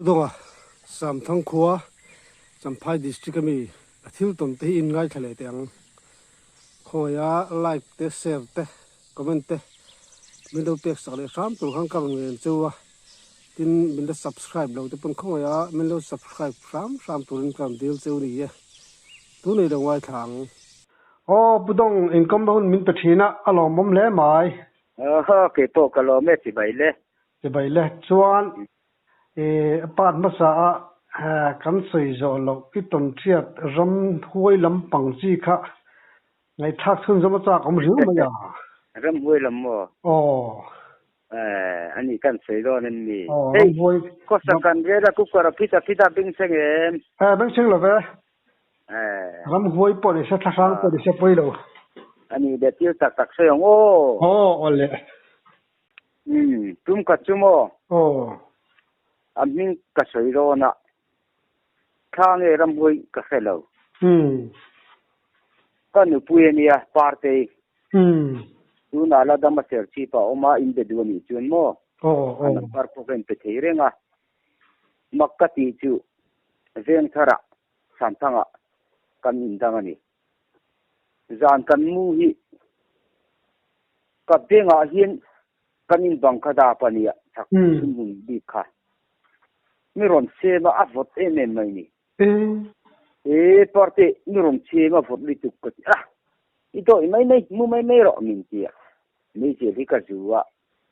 Dawnga Samthang khua Champhai District ami a thil tawn te hi in ngaithla leh teh ang. Khawngaih a like te share te comment te min lo pek sak leh hram tur khan ka rawn ngen cheu a, tin min la subscribe lo te pawn khawngaih a min lo subscribe hram hram turin ka rawn dil cheu ni e. Tunei lo ngaithla ang. Aw Pu Dawng inkawmna hun min pe thin a, a lawmawm hle mai. Aw keipawh ka lawm e chibai le. Chibai le. Chuan I part hmasa a kan sawi zawh loh i tawnhriat ram huai lam pang chi kha ngaihthlak chhunzawm a chak awm riau mai a. Ram huai lam maw? Aw. Eh, ani kan sawi dawn em mi? Aw, ram huai. Khawsa kan rel a cooker a phit a phit a bengchheng em? Eh, bengchheng lo ve. Eh. Ram huai pawh ni se, thlahrang pawh ni se pawi lo. Ani le thil tak tak sawi ang aw. Aw, aw le. Umm, tum khat chu maw? Aw. A hming ka sawi dawn a, thla nge ramhuai ka hre lo. Umm. Ka nupui a nia, Partei. Umm. Tunah la dam a ser chhip a awm a, in be duh a nih chuan maw? Aw, aw. A number pawh ka inpe thei reng a. Mak ka tih chu Vengthara, Santhanga kan indang a ni. Zan kan mu hi ka bengah hian kan in bang kha dap a nia chak chhunhmun bik kha mi rawn chem a a vawt em em mai ni. E parte mi rawn chem a vawt lutuk ka ti a i dawih mai mai mu mai mai rawh min ti a meizial hi ka zu a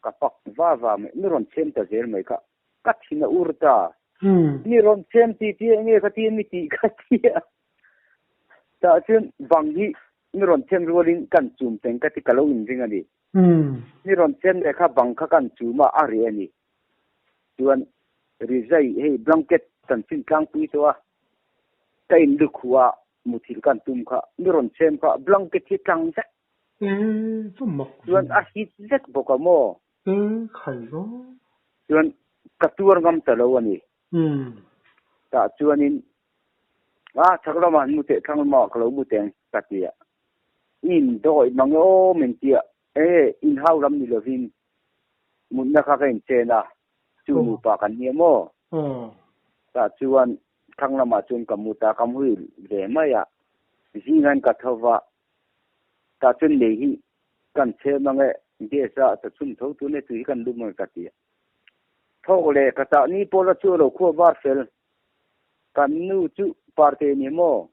ka pak va va mai mi rawn chem ta zel mai kha ka thin a ur ta mi rawn chem ti ti enge ka ti mi tih ka ti a. Tah chuan bang hi mi rawn chem rualin kan chum teng ka ti ka lo inring a ni. Mi rawn chem leh kha bang kha kan chum a, a reh a ni. Chuan rizai hei blanket kan chin tlangpui tawh a, ka in lukhuh a muthilh kan tum kha mi rawn chem kha blanket hi tlang vek. Chuan a hit vek bawk a maw? Chuan ka tuar ngam ta lo a ni. Tah chuanin A chhak lamah an mu teh thlang lamah ka lo mu teng ka ti a. In dawih mang e aw min ti a, e inhau lam ni lovin mutna kha ka inchen a, chu nupa kan nia maw? Tah chuan thlang lamah chuan ka mut a, ka muhil ve mai a, zingan ka tho va, tah chuan lei hi kan chhem ang e, gas a ta chhum tho tun e tui hi kan lum ang e ka ti a. Thawk leh ka tah ni pawh la chu a lo khua var fel. Kan nu chu parte ni maw?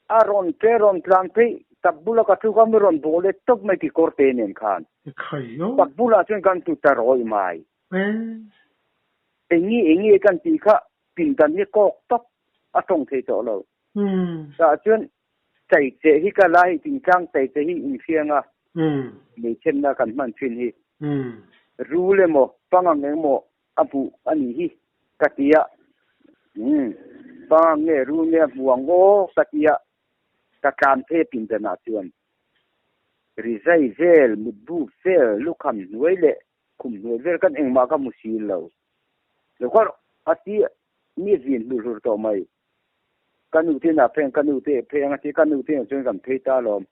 A rawn che rawn tlan phei tak bula ka thu kha mi rawn bawh let tawp mai kekawr te nen khan. Tak bulah chuan kan tu ta rawih mai. Engi engi kan tih kha pindan hi kawk tawp a tawng thei tawh lo. Tah chuan chai che hi ka la hi tingtlang chai che hi inhriang a hmeichhenna kan hman thin hi. Rul emaw pangang emaw A hmuh a nih hi ka ti a. Umm, pangang nge rul nge a hmu ang aw ka ti a, ka tlan phei pindanah chuan rizai vel, mutbu vel, lukham hnuai leh khum hnuai vel kan engmah ka hmu sil lo. Lo kha a ti mi vin hlur hlur tawh mai. Ka nu te inah phei ang, ka nu te phei ang a ti, ka nu te inah chuan kan phei ta alawm.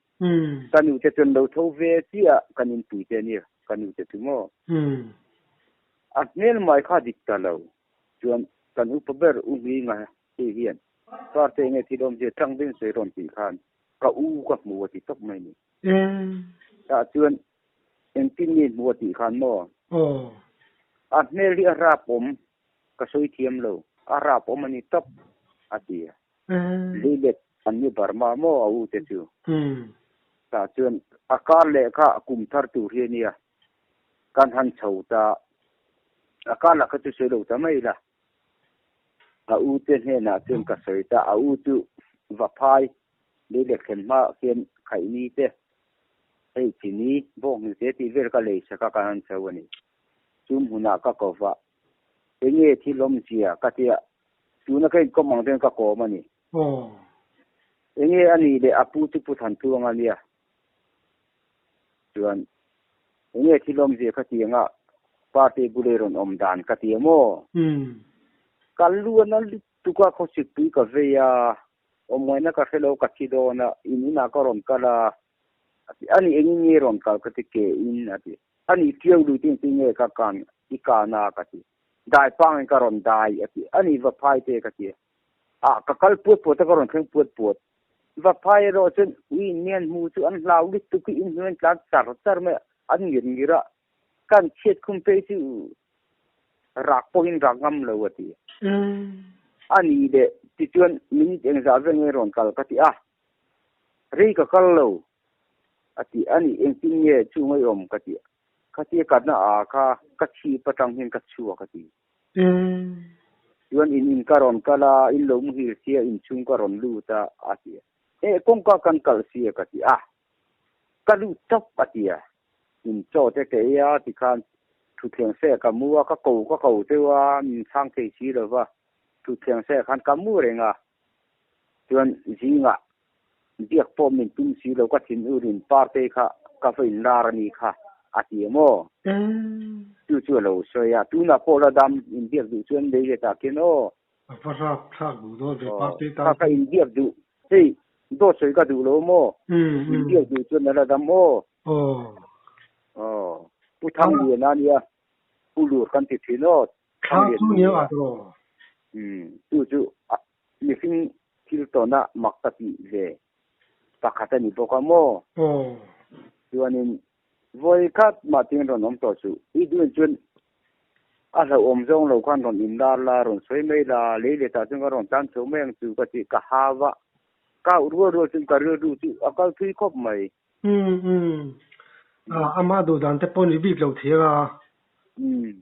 Ka nu te chuan lo tho ve chiah kan inpui te a nia, ka nu te chu maw. A hmel mai kha dik ta lo. Chuan kan upa ber U Hminga hei hian Parte nge thil awmzia tlang deuhin sawi rawn tih khan ka u ka hmu a ti tawp mai ni. Tah chuan engtin nge hmu a tih khan maw? A hmel hi a rap awm ka sawi thiam lo, a rap awm a ni tawp a ti a. Leilet an ni Burma maw a u te chu. Tah chuan a kar leh kha kum thar tur hi a nia. Kan han chho ta, a kar lah kha chu sawi lo ta mai la. A u te hnenah chuan ka sawi ta, a u chu va phai lei leh thlen hma khian khaihni te, hei chini, bawkni te tih vel ka lei sak a kan han chho a ni. Chu hmunah ka ko va, enge thil awmzia ka tia, tuna ka inkawm ang chuan ka kawm a ni. Enge a nih leh a pu chu Pu Thantuanga a nia. Chuan enge thil awmzia kha ti anga party bula i rawn awm dan ka ti a maw? Ka lu a na lutuk a, khawsikpui ka vei a, awmngaihna ka hre lo ka thi dawn a, in inah ka rawn kal a, a ti. Ani engin nge i rawn kal ka ti ke in a ti. Ani tiau lui te engtin nge ka kan i kan a ka ti. Dai pangin ka rawn dai a ti. Ani va phai te ka ti. A ka kal puat puat a ka rawn thleng puat puat. Va phai erawh chuan ui in mian hmu chu an hlau lutuk hi in hnuai an tlan char char mai a, an ngir ngir a. Kan chhiat khum phei chu rak pawhin rak ngam lo a ti. Ani leh tichuan minute engzah vel nge rawn kal ka ti a, rei ka kal lo a ti. Ani engtin nge chu ngaiawm ka ti. Khatia katna a kha ka chhip atang hian ka chhuak a ti. Chuan in in ka rawn kal a, in lo muhil sia inchhung ka rawn lut a a ti a. Eh kawngka kan kalh sia ka ti a, ka lut tawp a ti a. In chaw te ka ei a tikhan thutthleng se ka mu a, ka ko ka ko deuh a, min chhang thei si lo va, thutthleng se khan ka mu reng a. Chuan zingah biak pawh min tum si lo, ka thin urin Partei kha ka va inlar a ni kha a ti em aw? Chu chu a lo sawi a, tunah pawh la dam inbiak duh chuan lei let ah khian aw. A va rap thlak duh dawn ve Partei tan. Kha ka inbiak duh, hei dawt sawi ka duh lo maw? Inbiak duh chuan a la dam aw. Aw. Pu Thangliana nia, Pu Lur kan ti thin aw. Thla chu nia a tawh. Chu chu mihring thil tawna mak ka tih ve pakhat a ni bawk a maw? Chuanin vawi khat mah tiin rawn awm tawh suh. I duhin chuan a hlauhawm zawng lo khan rawn inlar la, rawn sawi mai la, lei letah chuan ka rawn tan chho mai ang chu ka ti. Ka hau a, ka auh rual rual chuan ka rilru chu a kal thui khawp mai. Umm umm. Amah duh dan te pawh ni bik lo thei anga. Umm.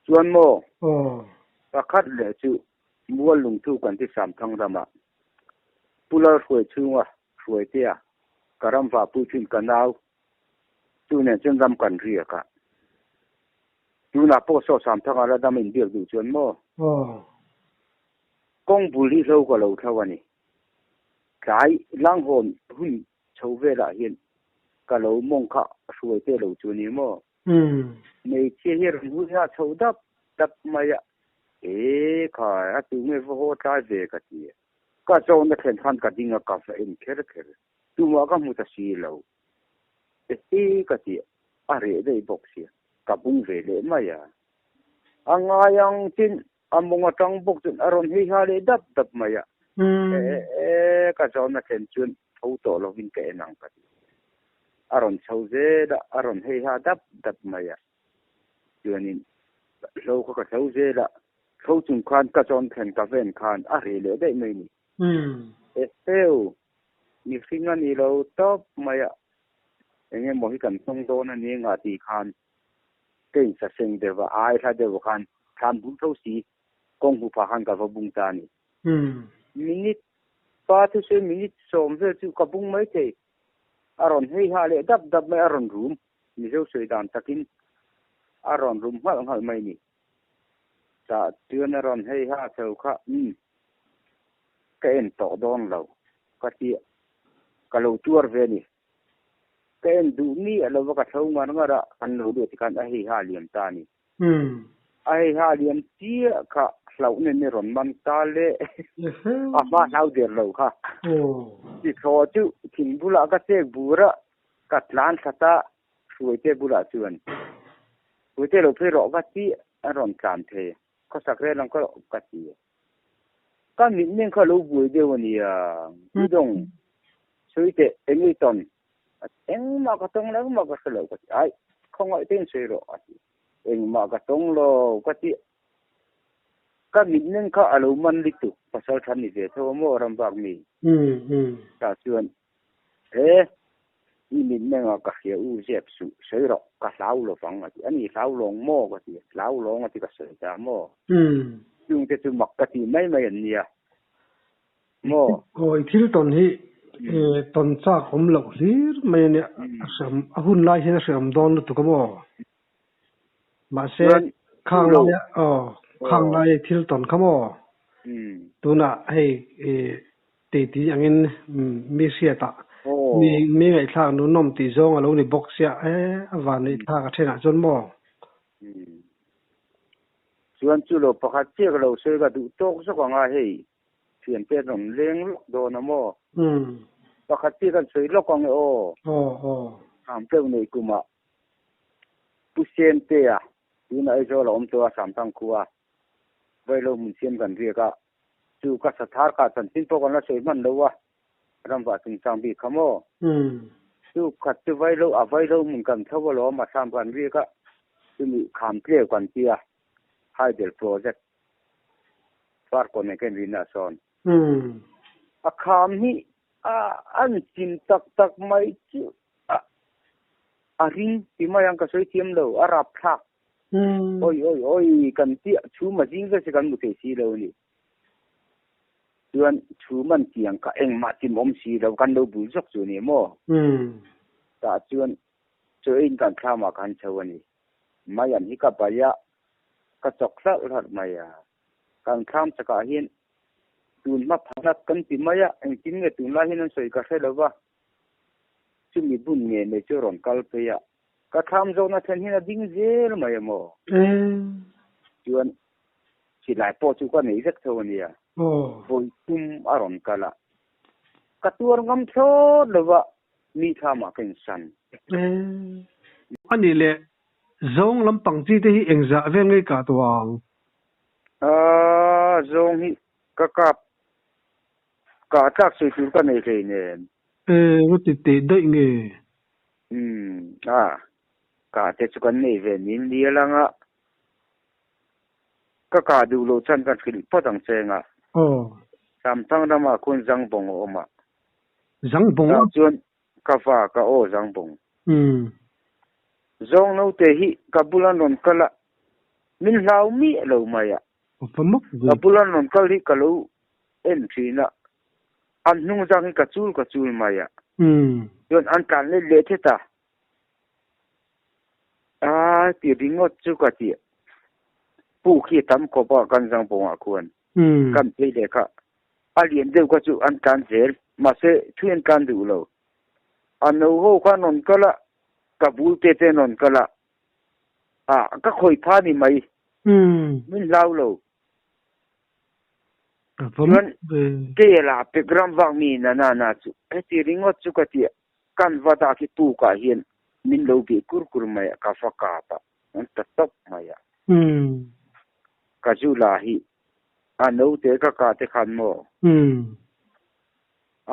Chuan maw? Aw. Pakhat leh chu Mual lungthu kan ti Samthang ramah Pu Lalhruai chhunga Hruaitea ka ram vahpui thin ka nau chu nen chuan ram kan riak a. Tunah pawh saw Samthanga la dam inbiak duh chuan maw? Aw. Kawng bul hi hlo ka lo thlo a ni. Tlai langhawn hun chho velah hian ka lo mawng kha hruai te lo chu ni maw? Hmeichhia hi rawn hui a chho dap dap mai a, E khai, a tu nge va haw tlai ve ka ti. Ka zawhna thlen khan ka ding a, ka va en kher kher. Tumah ka hmu ta si lo. E ka ti, a reh daih bawk sia, ka bung ve leh mai a. A ngai ang chin A mawng atang bawk chuan a rawn hei ha leh dap dap mai a. E ka zawhna thlen chuan tho tawh lovin ka en ang ka ti. A rawn chho zel a, a rawn hei ha dap dap mai a. Chuanin hlo kha ka hlo zel a, hlo chung khan ka zawn thlen ka ven khan a reh leh daih mai ni. E heu, mihring a ni lo tawp mai a, eng emaw hi kan tawng dawn a ni engah tih khan Ka insaseng deuh a, ai hla deuh khan thlam bung tho si, kawng hmu phah khan ka va bung ta a ni. Minute pa thu sawi minute 10 vel chu ka bung mai thei. A rawn hei ha leh dap dap mai, a rawn rum, Mizo sawi dan takin a rawn rum nghalh nghalh mai ni. Tah chuan a rawn hei ha chho kha, umm, ka en tawh dawn lo ka ti a, ka lo tuar ve a ni. Ka en duh mi a lova ka thlo ngar ngar a, kan lo luh tikhan a hei ha liam ta a ni. A hei ha liam chiah kha hlauh nen i rawn man ta le, a hma hlau der lo kha. Ti thlaw chu thing bulah ka chek bur a, ka tlan thla ta Hruaite bulah chuan, Hruaite lo phei rawh va ti a rawn tlan thei, khawsak rel ang ka ka ti. Ka mitmeng kha lo buai deuh a nia, Udawng, sawi teh, eng i tawn? Engmah ka tawng lo, engmah ka hre lo ka ti. Ai, khawngaih te in sawi rawh a ti. Engmah ka tawng lo ka ti. Ka mitmeng kha a lo man lutuk, pasal tha ni ve tho a maw Rambak mi? Tah chuan, E, i mitmengah ka hria u zep suh, sawi rawh, ka hlau lo vang a ti. A ni, hlau lawng maw ka ti, hlau lawng a ti ka sawi ta maw? Chungte chu mak ka ti mai mai an nia maw? Aw, i thil tawn hi tawn chak awm loh hlir mai a nia, a hreawm, a hun lai hian a hreawm dawn lutuk a maw? Mahse, khang laia, aw, khang laia i thil tawn kha maw? Tunah hei Titi angin mi hriatah mi mi ngaihthlak nunawm tih zawng a lo ni bawk sia e, a van ngaihthlak a thenah chuan maw? Chuan chu lo pakhat chiah ka lo sawi ka duh tawk zawk ang a, hei thiante an rawn leng lawk dawn a maw? Pakhat chiah kan sawi lawk ang e aw. Aw aw. Hamteuh neih kumah Pu Sentea. Tuna Aizawl a awm tawh a Samthang khua Vailo hmun siam kan riak a, chu ka sathar kah chanchin pawh kan la sawi hman lo a, ramvah chungchang bik kha maw? Chu khat chu Vailo a Vailo hmun kan tho alawm a Sam kan riak a, chumi kham tleu kan tia Hydel project Farkawn nen khan rinna a sawn. A kham hi a an chim tak tak mai chu a a ring ti mai ang ka sawi thiam lo a rapthlak. Oi oi oi kan tia chhum a zing vek se kan hmu thei si lo a ni. Chuan chhum an tiang kha engmah chim awm si lo kan lo bul zawk chu a ni maw? Tah chuan chaw eiin kan thlamah khan chho a ni. Mai an hi ka bai a, ka chawk hlarh hlarh mai a. Kan thlam chakah hian tun hma phanat kan ti mai a, engtin nge tunlai hian an sawi ka hre lo va. Chumi bun nge mai chu a rawn kal phei a, ka thlam zawhna thlen hian a ding zel mai a maw? Chuan silai pawh chu ka nei vek tho a nia, vawi tum a rawn kal a, ka tuar ngam thlawt lo va, mi thlamah ka insan. A nih leh zawng lampang chi te hi engzah vel ngei kah tawh ang? Zawng hi ka kap Kah tlak sawi tur ka nei hlei nen. E, va ti teh daih nge? Umm, a, kah te chu kan nei ve nin nia lang a. Ka kah duh loh chuan kan hrilh phawt ang che nga. Aw. Samthang ramah khuan Zangbawng a awm a. Zangbawng a? Tah chuan ka va ka aw Zangbawng. Umm. Zawng naute hi ka bula rawn kal a, min hlau miah lo mai a. Ka bula rawn kal hi ka lo en thin a, an hnung zang hi ka chul ka chul mai a, chuan an tlan let leh thet a, a ti ringawt chu ka ti, puk hi a tam khawp a kan zang bawngah khuan kan phei leh kha, a lian deuh kha chu an tlan zel, mahse thui an tlan duh lo, a no ho kha an rawn kal a, ka bul te te an rawn kal a, ah ka khawi pha ni mai, min hlau lo. Chuan ke la pek ram vak mi na na na chu heti ringawt chu ka ti a, kan va dah khi pukah hian min lo bih kur kur mai a, ka va kap a, an ta tawp mai a. Ka zu la hi a naute ka kah te khan maw?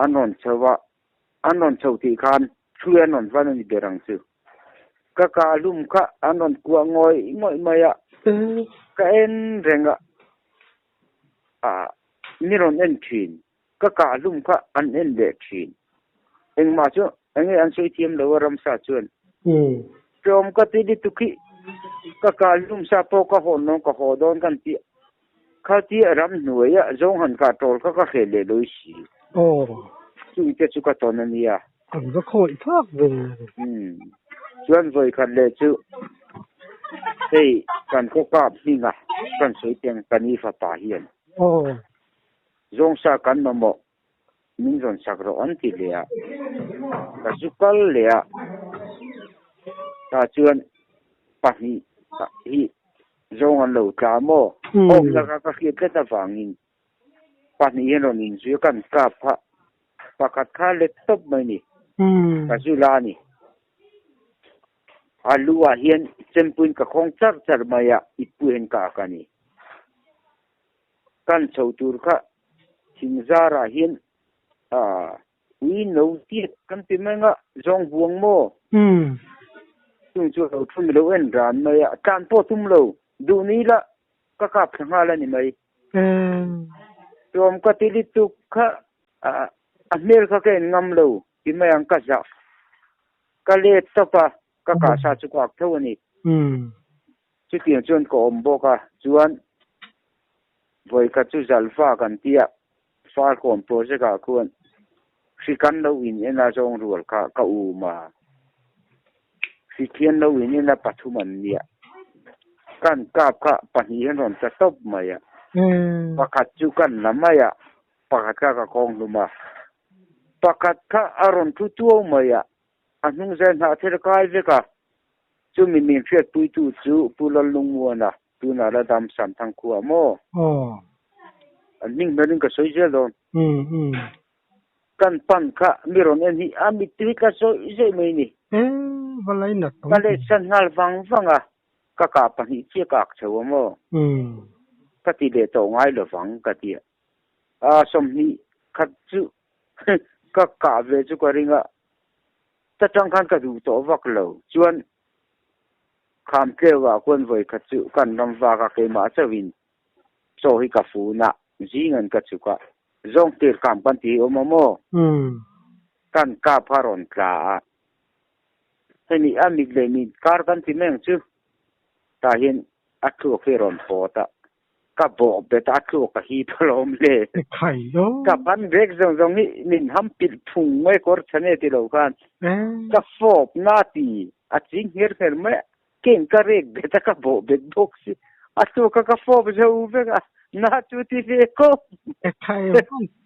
An rawn chho a, an rawn chho tih khan thui an rawn van a ni ber ang chu. Ka kah hlum kha an rawn kuah ngawih ngawih mai a, ka en reng a, ah mi rawn en thin, ka kah hlum kha an en leh thin. Engmah chu enge an sawi thiam lo a ramsa chuan. Tlawm ka ti lutuk hi ka kah hlum sa pawh ka hawn dawn ka haw dawn kan ti Kha ti ram hnuaia zawng han kah tawl kha ka hreh leh lawih si. Aw. Chung te chu ka tawn a nia. An va khawih thak ve. Umm. Chuan vawi khat leh chu hei kan khaw kap hminga kan sawi teng ka ni fapa hian. Aw. Zawng sa kan mamawh min rawn sak rawh an ti leh a. Ka zu kal leh a. Tah chuan pahnih hi Zawng an lo tla maw? Awm laka ka hriat tlat avangin pahnih hian rawn inzui a, kan kap kha pakhat kha let tawp mai ni, ka zu la a ni. A lu ah hian chempuiin ka khawng char char mai a, ipui hian ka ak a ni. Kan chho tur kha thingzarah hian Ui no tiat kan ti mai nga, zawng buang maw? Chung chu lo thu mi lo en ran mai a, tlan pawh tum lo, duh ni ila ka kap thla nghal a ni mai. Tlawm ka ti lutuk kha a hmel kha ka en ngam lo ti mai ang ka zah. Ka let tawp a, ka kah sa chu ka ak tho a ni. Chutiang chuan ka awm bawk a, chuan vawi khat chu Zalfa kan tia Farkawn project ah khuan hri kan lo in en a zawng rual kha ka um a, hri thian lo in en a pathum an nia, kan kap kha pahnih hian rawn ta tawp mai a, pakhat chu kan la mai a, pakhat kha ka khawng hlum a, pakhat kha a rawn thu tuau mai a, a hnung zel hnah thil kai vek a, chumi min hriatpuitu chu Pu Lallungmuana. Tunah la dam sam thang khuah maw? Aw. An hming hmelin ka sawi zel dawn. Umm umm. Kan pan kha mi rawn en hi a mittui ka sawi zaih mai ni. E, va lai nat awm. Ka let san nghal vang vang a. Ka kah pahnih chiah ka ak chho a maw? Ka ti leh tawh ngai lovang ka ti a. A 20 khat chu ka kah ve chu ka ring a, ta tang khan ka duh tawh vak lo. Chuan kham tleu ah khuan vawi khat chu kan ram vak a keimah chauhin chaw hi ka fun a, zing an ka chuk a, zawng tir kam kan ti hi awm a maw? Kan kap a rawn tla a, hemi a mit leh mit kar kan ti mai ang chu, tah hian a thluak hi a rawn pawt a, ka bawh bet a thluak a hip alawm le. Ka ban bek zawng zawng hi min ham pilh phung mai kawr chhan e ti lo khan ka fawp na ti a ching ngher ngher mai a, keng ka rek bet a ka bawh bet bawk si a thluak kha ka fawp zo vek a, na chu ti ve kawp.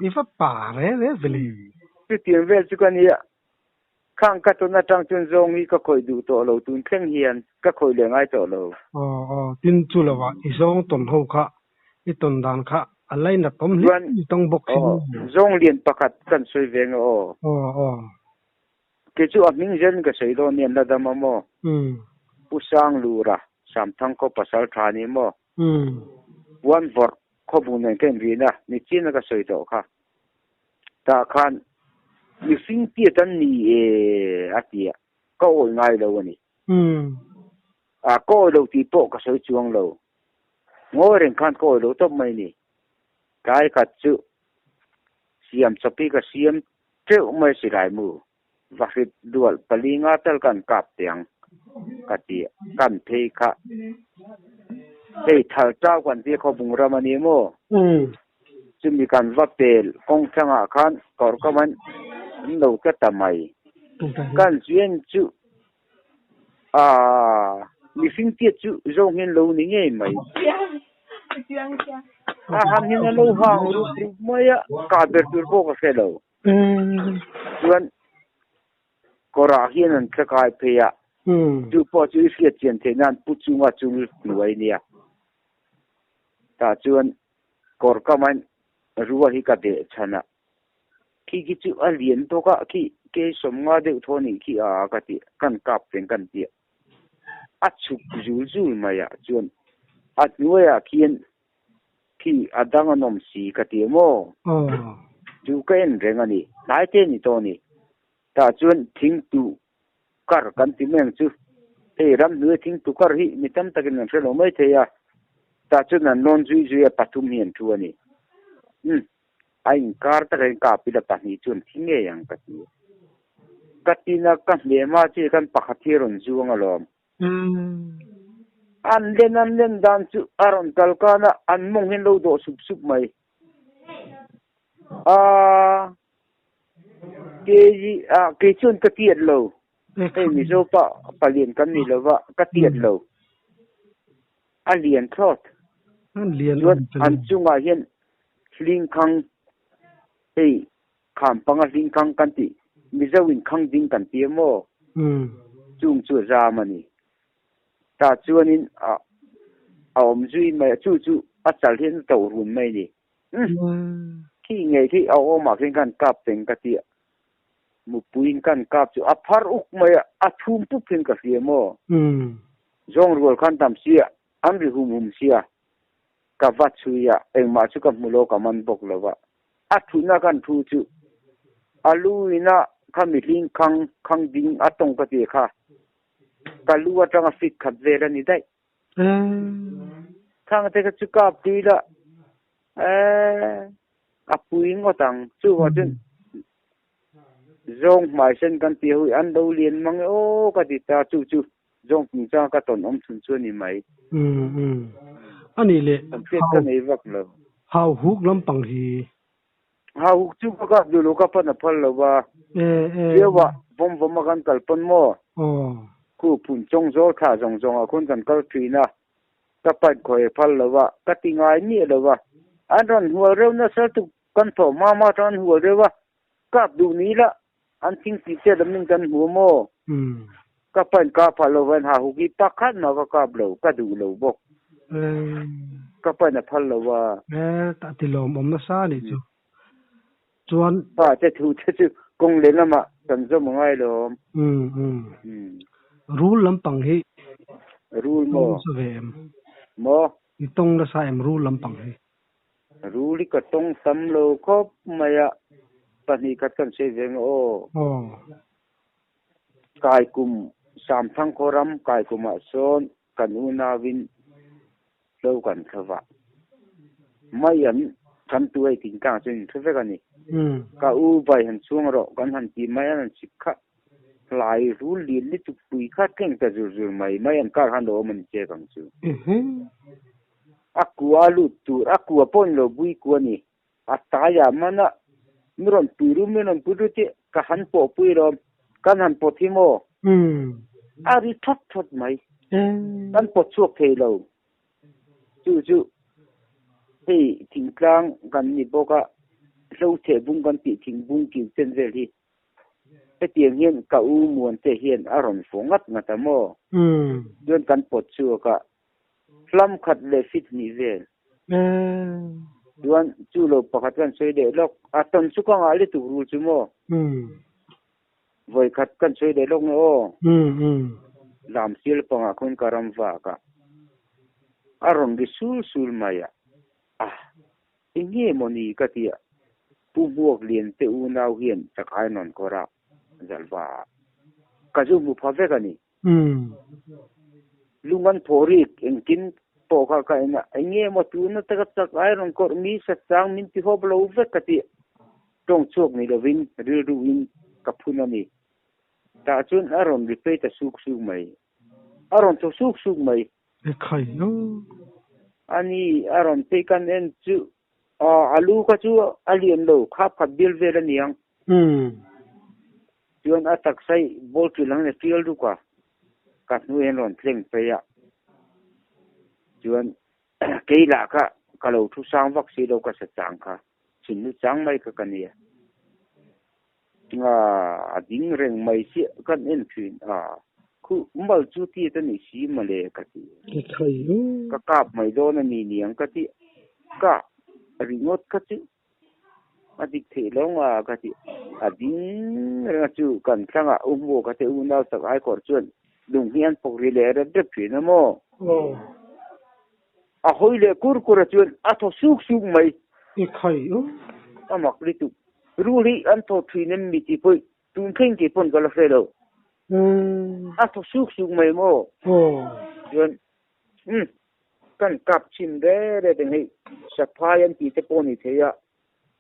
I va pa reng reng ve le. Chutiang vel chu ka nia. Khang ka tawn atang chuan zawng hi ka khawih duh tawh lo, tun thleng hian ka khawih leh ngai tawh lo. Aw aw, tin chu lo ah i zawng tawn ho kha, i tawn dan kha a lainat awm hle Chuan i tawng bawk si aw, zawng lian pakhat kan sawi ve nge aw. Aw aw. Kei chu a hming zel in ka sawi dawn nia, la dam a maw? Pu Sanglura, Samthang khaw pasal tha ni maw? Puan vawrh khawbung nen ka inrin a, nichin a ka sawi tawh kha. Tah khan mihring tiat an ni e a ti a, ka awi ngai lo a ni. A, ka awi lo tih pawh ka sawi chuang lo. Ngawi reng khan ka awi lo tawp mai ni. Tlai khat chu siam chawpi ka siam teuh mai silai mu. Vahrit dual pali nga tal kan kap teh ang ka ti a, kan phei kha hei thal chau kan ti a khawbung ram a ni maw? Chumi kan va pel kawng thlangah khan kawr ka man an lo tla ta mai. Kan chuan chu aaa mihring tiat chu zawng hian lo ni ngei mai. A han hian a lo hang rup rup mai a, kah ber tur pawh ka hre lo. Chuan kawrah hian an thlakai phei a, chu pawh chu i hriat chian theih nan pu chunga chul hnuai nia. Tah chuan kawr kamain rua hi ka beh chhan a, khi khi chu a lian bawk a, khi ke 50 deuh thaw nih khi a ka ti, kan kap teng kan ti a, a chhuk zul zul mai a, chuan a hnuaiah khian Khi a dang an awm si ka ti maw? Chu ka en reng a ni. Hnai te ni tawh a ni. Tah chuan thingtu kar kan ti mai ang chu. Hei ramhnuai thingtu kar hi mi tam takin an hre lo mai thei a. Tah chuan an lawn zui zui a pathum hi an thu a ni. Umm a inkar taka in kap ila pahnih chuan thi ngei ang ka ti. Ka tina ka hmeh hma chi khan pakhat hi a rawn zuang alawm. An len an len dan chu a rawn kal kan a, an mawng hian lo dawh sup sup mai. A kei a kei chuan ka tiat lo. Hei Mizo pa palian kan ni lo va, ka tiat lo. A lian thlawt. Chuan an chungah hian hling khang hei Kham panga hling khang kan tih, Mizo in khang ding kan ti a maw? Chung chu a zam a ni. Tah chuanin a a awm zui mai a, chu chu a chal hian a to run mai a ni. Umm. Khi ngei khi a awmah khian kan kap peng ka ti a, mupuiin kan kap chu a phar uk mai a, a thum pup hian ka hria maw? Zawng rual khan tam sia, an ri hum hum sia, ka va chhui a, engmah chu ka hmu lo, ka man bawk lo va. A thutna kan thu chu a lu ina kha mihling khang khang ding a tawng ka ti kha ka lu atanga fit khat vel a ni daih. Khang te kha chu kap tui la eh a pui ngawt ang chuvang chuan zawng hmai sen kan ti hui an lo lian mang e aw ka ti ta chu chu zawng chungchang ka tawn awm chhun chu a ni mai. Umm umm. A nih leh Kan hriat ka nei vak lo. Hau huk lampang hi. Hau huk chu ka kap duh lo ka pan a phal lo va. E e. Chiau ah vawm vawm a kan kal pawn maw? Aw. Khu phun chawng zawl thlah zawng zawng ah khawn kan kal thin a. Ka pan khawi a phal lo va, ka ti ngai miah lo va. An rawn hual reuh nasa tuk kan thawh hma hma atang an hual reuh a. Kap duh ni la An thing tih te lam in kan hmu maw? Ka pan ka phah lo van ha huk i pakhat mah ka kap lo, ka duh lo bawk. Ka pan a phal lo a. E, tah ti lawm awm nasa a nih chu. Chuan. Pa te thu te chu kawng leh lamah kan zawm a ngai lawm. Rul lampang hi. Rul Tawng maw? nasa ve em? Maw? I tawng nasa em rul lampang hi? Rul hi ka tawng tam lo khawp mai a, 2 khat kan sawi ve ang aw. Aw. Kaikum Samthang khaw ram Kaikumah sawn kan unauin Lo kan thla vah mai an kan tu hei thingtlang chuan in hre vek a ni. Ka u vai han chhuang rawh kan han ti mai an han chhip kha hlai rul lian lutuk pui kha tleng ta zur zur mai mai an kar khan lo awm a ni chek ang chu. A kua lut tur a kua pawh ni lo bui kua a ni. A taiah man a mi rawn pui ru mi rawn pui ru tih ka han pawh pui lawm kan han pawt hi maw? A ri thawt thawt mai. Kan pawt chhuak thei lo. Chu chu hei thingtlang kan ni bawk a, hlo cheh bung kan tih thing bung kil chen vel hi hetiang hian ka u Muante hian a rawn fawh ngat ngat a maw? Chuan kan pawt chhuak a, Hlam khat leh fit hnih vel. Chuan chu lo pakhat kan sawi leh lawk. A tawn chu ka ngah lutuk rul chu maw? Vawi khat kan sawi leh lawk nge aw? Lam sial pangah khawn ka ram vak a, a rawn ri sul sul mai a. Ah! Eng nge maw ni ka ti a, Pu Hmuak Lian te unau hian chakai an rawn kawr a, zalva ah. Ka zu hmu pha vek a ni. Lung an phawh rik engkim pawh kha ka en a, eng nge maw tuna taka chak ai rawn kawrh mi sat chang min ti hawp lo vek ka tih tawng chhuak ni lovin rilru in ka phun a ni. Tah chuan a rawn ri phei ta suk suk mai. A rawn thaw suk suk mai. E khai lo. A ni, a rawn phei kan en chu a lu kha chu a lian lo, khap khat bial vel a niang. Chuan a taksa hi ball ṭil ang in a ṭial ruk a, ka hnuai an rawn thleng phei a. Chuan kei lah kha ka lo thu sang vak si lo ka sa chang kha, chhun lu chang mai kha ka nia. A ding reng mai chiah kan en ṭhin a, khu mal chu tiat a nih si mawle ka ti. Ka kap mai dawn a ni niang ka ti, ka ringawt kha chu A dik theih lo nga ka ti. A ding reng a chu kan thlangah u hmuh ka te unau sak ai kawr chuan lung hi an pawk ri leh rep rep thin a maw? A hawi leh kur kur a chuan a thaw suk suk mai. I khai u. A mak lutuk. Rul hi an thaw thin em mi tih pawh tun thleng tih pawn ka la hre lo. A thaw suk suk mai maw? Chuan umm Kan kap chhin re re ding hei Saphai an tih te pawh ni thei a,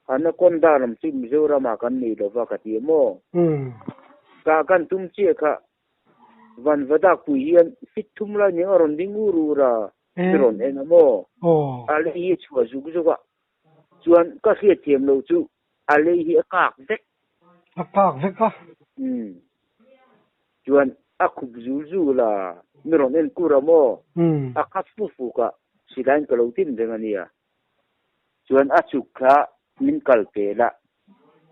Anaconda lam chu Mizoram ah kan nei lova ka ti maw? Ka kan tum chiah kha Vanvadak pui hian fit thum lai ning a rawn ding ur ur a, i rawn en a maw? A lei hi a chhuah zuk zuk a, chuan ka hriatthiam loh chu a lei hi a kak vek. A kak vek a? Umm. Chuan a khup zul zul a, mi rawn en kur a maw? A khat fu fuk a, silaiin ka lo tin reng a nia. Chuan a chuk kha min kal pel a,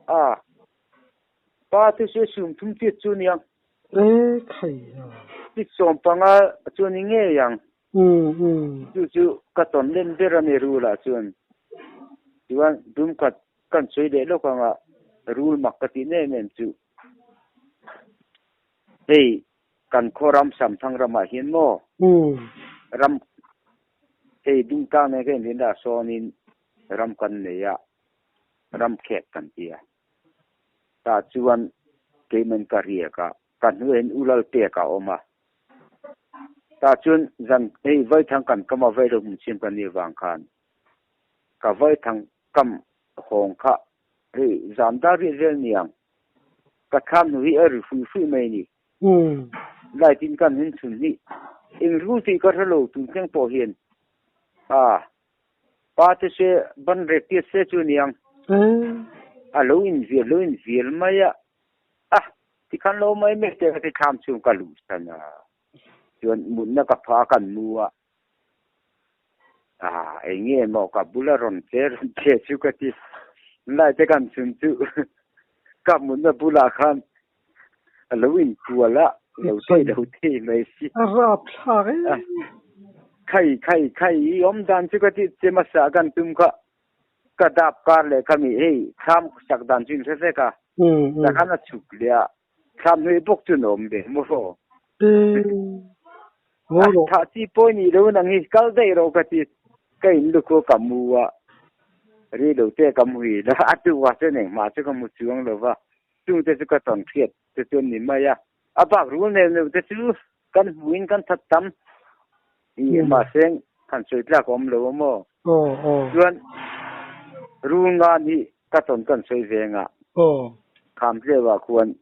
a pa te chu sum thum chiat chu niang. E khai a. Tit 15 chu a ni ngei ang. Chu chu ka tawn len ber a ni rul ah chuan. Chuan dum khat kan sawi leh lawk ang a, rul mak ka tih em em chu. Hei kan khaw ram Samthang ramah hian maw ram hei Dungtlang nen ka inrin ah sawnin ram kan nei a, ram khek kan ti a. Tah chuan keiman ka riak a, ka hnuaiin u Lalpek a awm a. Tah chuan zan hei Vaithang kan kam a Vailo hmun siam kan nih avang khan ka Vaithang kam hawng kha Hei zam dar riat vel niang. Ka thlam hnu hi a ri hrui hrui mai ni. Light in kan hun chhun hi eng rul tih ka hre lo tun thleng pawh hian. A pa te se ban rek tiat se chu niang. A lo in vial lo in vial mai a. A tikhan lo mai mai te ka ti thlam chhung ka luh san a. Chuan mutna ka pha kan mu a. Ah, eng nge maw ka bula rawn che rawn che chu ka ti. Lai te kan chhun chu ka mutna bulah khan a lo inkual a, lo thei lo thei mai si. A rap thlak e. Khai khai khai i awm dan chu ka ti che hmasa kan tum kha ka dap kar leh kha mi hei thlam sak dan chu in hre vek a. Tah khan a chhuk leh a, thlam hnuai bawk chu an awm ve maw. E. Ngawi rawh. Thah chi pawh ni lo nang hi kal daih rawh ka ti. Ka in lukhaw ka mu a, ri lo te ka muhil a, a tukah chuan engmah chu ka mu chuang lo va, chungte chu ka tawn hriat te chuan ni mai a. A bak rul neu neu te chu kan hmuhin kan that tam i mahse han sawi tlak a awm lo a maw? Chuan rul ngan hi ka tawn kan sawi ve anga kham tleuah khuan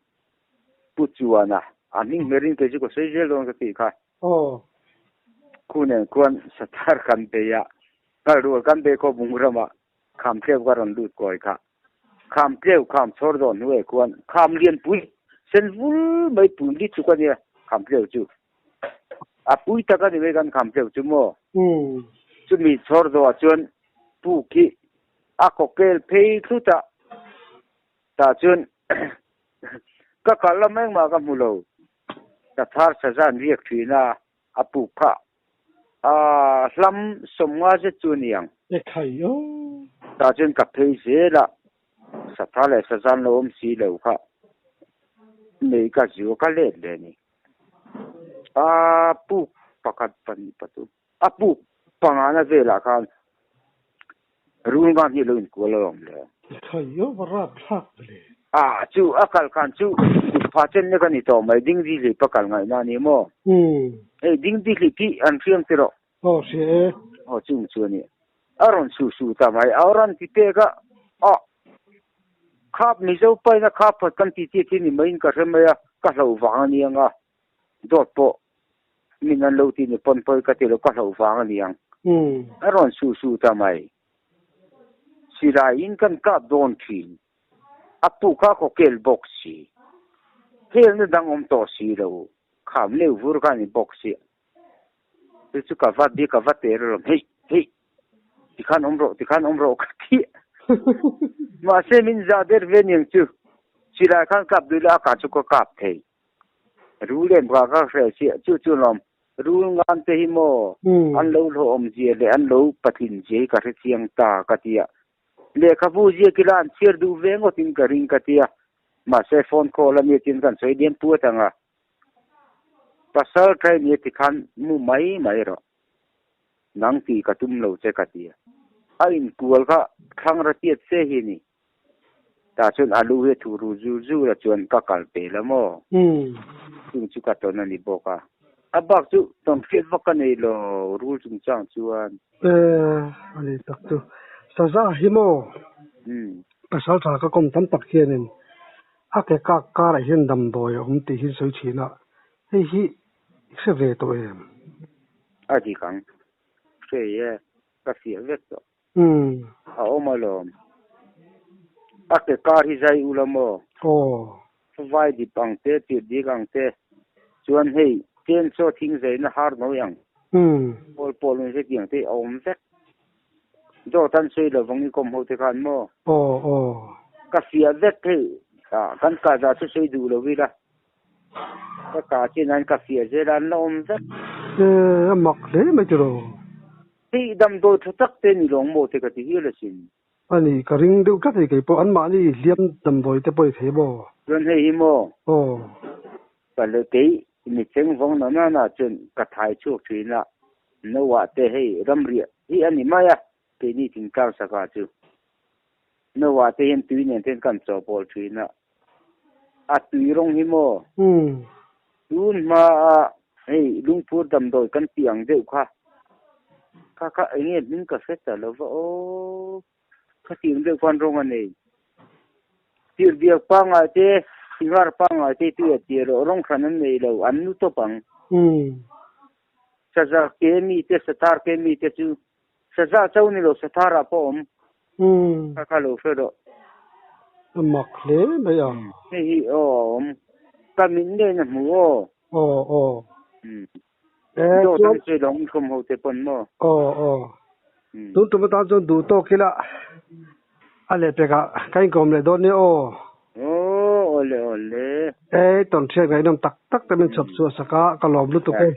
Pu Chuana a hming hmerin kei chu ka sawi zel dawn ka tih kha. Khu nen khuan sathar kan bei a, kal rual kan bei khaw bung ramah kham tleu ka rawn lut kawi kha. Kham tleu kham chhawr dawn hnuai khuan kham lianpui sen vul mai pui lit tuk a nia kham tleu chu. A pui tak a ni mai kan kham tleu chu maw. Chumi chhawr dawhah chuan puk hi a kawkel phei thlut a. Tah chuan ka kal lam engmah ka hmu lo. Ka thar sazan riak thin a, a puk kha a hlam sawmnga zet chu a ni ang. Ekhai aw. Tah chuan ka phei zel a, satha leh sazan lo awm si lo kha nei ka zu a ka let leh a ni. A puk pakhat pahnih pathum a puk pangana velah khan Rulngan hi lo inkual a awm le. Thaio va rap thlak ve le. A chu a kal khan chu kut pha chen lek a ni tawh mai ding di hlip a kal ngaihna a ni maw? Hei ding di hlip hi an hriang ti rawh. Aw hria e. Aw chung chu a ni. A rawn su su ta mai. A rawn ti pek a, a khap Mizo paina khap phawt kan ti chiah khi ni maiin ka hre mai a, ka hloh vang a ni ang a. Dawt pawh min an lo ti ni pawn pawi ka ti lo ka hloh vang a ni ang. A rawn su su ta mai. Silai in kan kap dawn thin. A pu kha khaw kel bawk si. Helna dang awm tawh si lo. Kham leu vur kha a ni bawk si. Chu chu ka va bi ka va ter alawm hei hei tikhan awm rawh tikhan awm rawh ka ti. Mahse min zah der ve niang chu. Silai khan kap duh ila a kah chu ka kap thei. Rul em ka ka hre chiah chu chu lawm rul ngan te hi maw an lo hlawhawm zia leh an lo patlin zia hi ka hre chiang ta ka ti a. Lehkhabu ziak ila an chhiar duh ve ngawt in ka ring ka ti a. Mahse phone call a nia tin kan sawi diam puat ang a. Pasal tha nia ti khan mu mai mai rawh. Nang tih ka tum lo che ka ti a. A inkual kha thlang ra tiat se hi a ni. Tah chuan a lu hi a thu ru zur zur a chuan ka kal pe la maw? Chung chu ka tawn a ni bawk a. A bak chu tawn hriat vak ka nei lo rul chungchang chuan. E, a ni tak chu. Saza hi maw? Pasal tha ka kawm tam tak hianin a ke kak karah hian damdawi a awm tih hi sawi thin a, hei hi i hre ve tawh em? A dik ang. Hre e, ka fiah vek tawh. A awm alawm. A ke kar hi zai ula maw? Aw. Vai dip ang te, tir dik ang te. Chuan hei, chen chaw thing zaina har nawi ang. Pawl pawl in hetiang te a awm vek. Dawt an sawi lovang i kawm ho te khan maw? Aw aw. Ka fiah vek hei, kan kah zah chu sawi duh lo ila. Ka kah chin an ka fiah zel a, an la awm vek. E, a mak hle mai tiraw. Hei damdawi tha tak te ni lawng maw te ka ti hial asin. A ni, ka ring deuh tlat hei kei pawh anmahni hliam damdawi te pawh i thei maw? Chuan hei hi maw? Aw. Ka le kei mi cheng vawng na na na chuan ka thai chhuak thin a, Noah te hei ramriah hi a ni mai a, keini thingtlang saka chu. Noah te hian tui nen ten kan chawhpawlh thin a, a tui rawng hi maw? Tun hma a hei lungphur damdawi kan tih ang deuh kha, kha kha eng nge hming ka hre ta lo va aw, kha tih ang deuh khan rawng a nei. Tirhbiak pangngai te, Singhar pangngai te tui a tir loh, rawng hran an nei lo, an nu tawp ang. Saza ke mi te, Sathar ke mi te chu Saza cho ni lo Sathar ah pawh awm. Kha kha lo hre rawh. A mak hle mai a. Hei hi aw a awm. Ka mit ngeiin a hmu aw. Aw aw. E Dawt an sawi lo ang i khawm ho te pawn maw. Aw aw. Tun tum atan chuan duh tawk ila a lehpekah ka inkawm leh dawn nia aw. Aw awle awle. E tawnhriat ngaihnawm tak tak te min chhawp chhuah sak a ka lawm lutuk e.